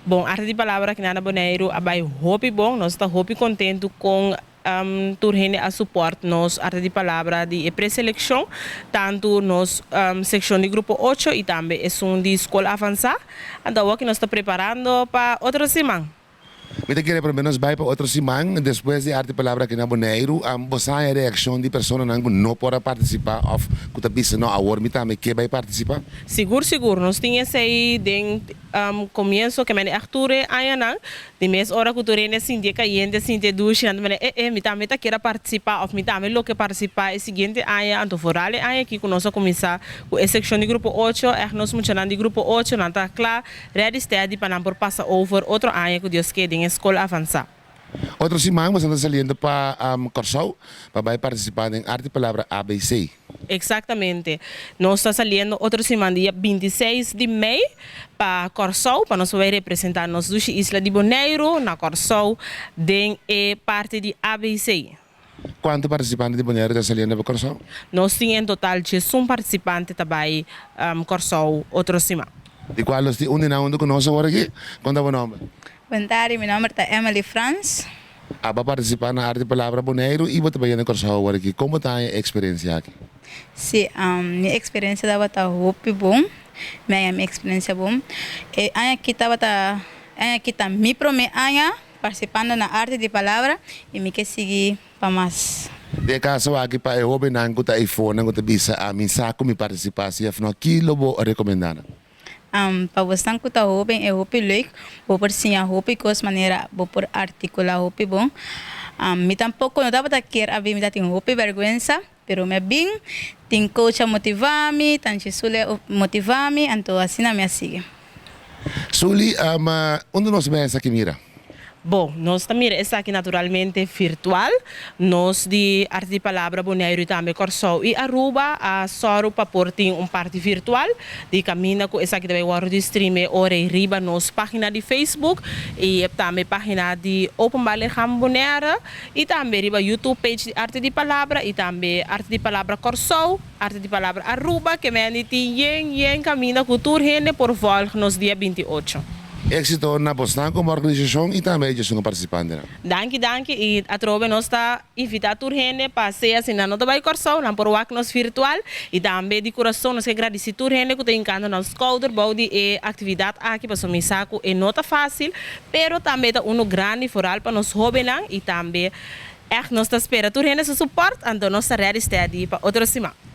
Bon, Arte di Palabra aki na Boneiru a bai hopi bon. Nos ta hopi kontentu kon tur hende a support nos Arte di Palabra di e preselekshon, tantu nos sekshon di grupo 8 i tambe esun di skol avansá. Anto awor nos ta preparando pa otro siman. Mi ta kere promé nos bai pa otro siman, despues di Arte di Palabra aki na Boneiru, bo sa e reakshon di personanan ku no por a partisipá òf ku ta bisa, "No, awor mi tambe ke bai partisipá"? Sigur, sigur. Nos tin esei den komienso, ke men echt tur e añanan, di mes ora ku tur hende sinti e kayente, sinti e dushi, nan ta mene, "Eh, eh, mi tambe ta kier a partisipá" òf "Mi tambe lo ke partisipá e siguiente aña." Anto vooral e aña aki ku nos a kuminsá ku e sekshon di grupo 8, echt nos muchanan di grupo 8 nan ta kla, ready, steady pa nan por pasa over otro aña, ku Dios ke, den skol avansá. Otro siman bo ta saliendo pa Kòrsou pa bai partisipá den Arte Palabra ABC. Eksaktamente. Nos ta saliendo otro siman, dia 26 di mei, pa Kòrsou, pa nos bai representá nos dushi isla di Boneiru na Kòrsou den e parti di ABC. Kuantu partisipante di Boneiru ta saliendo pa Kòrsou? Nos tin en total 11 partisipante ta bai Kòrsou otro siman. Di kual nos tin un huntu ku nos awor aki. Konta bo nòmber. Bon tardi, mi nòmber ta Emily Frans. Abo a partisipá na Arte Palabra Boneiru i bo ta bai na Kòrsou awor aki. Kon ta e eksperensia aki? Si, mi eksperensia tabata hopi bon. Mi eksperensia bon. E aña aki tabata, aña aki ta mi promé aña partisipando na Arte di Palabra i mi ke sigui pa mas. Den kaso aki pa e hóbennan ku ta eifonan ku ta bisa, "Ami sa ku mi partisipá," si òf no, kiko lo bo rekomendá nan? Pa bo ku ta hóben e hopi leuk, bo por siña hopi kos, manera bo por artikulá hopi bon. Mi tampoko no tabata kier a bin, mi tabatin hopi bèrgwensa, pero mi a bin, tin coach a motivá mi, Tanchi Sule a motivá mi, anto asina mi a sigui. Suli, unda nos ta mira esaki? Bon, nos ta mira esaki naturalmente virtual. Nos di Arte di Palabra Boneiru i tambe Kòrsou i Aruba a sòru pa por tin un parti virtual di kaminda ku esaki tambe wòrdu di stream ora riba nos página di Facebook i tambe página di Openbaar Lichaam Bonaire i tambe riba YouTube page di Arte di Palabra i tambe Arte di Palabra Kòrsou, Arte di Palabra Aruba, ke men tin yen yen kaminda ku tur hende por volg nos dia 28. Éksito na boso komo organisashon i tambe e partisipantenan. Danki, danki. I atrobe nos ta invitá tur hende pa sea asina nan no bai Kòrsou, nan por wak nos virtual i tambe di kurason nos ke gradisí tur hende ku ta hinkando nos skouder bou di e aktividat aki, pasobra mi sa ku e no ta fásil, pero tambe ta uno grandi vooral pa nos hóbennan i tambe echt nos ta spera tur hende su support, anto nos ta ready, steady pa otro siman.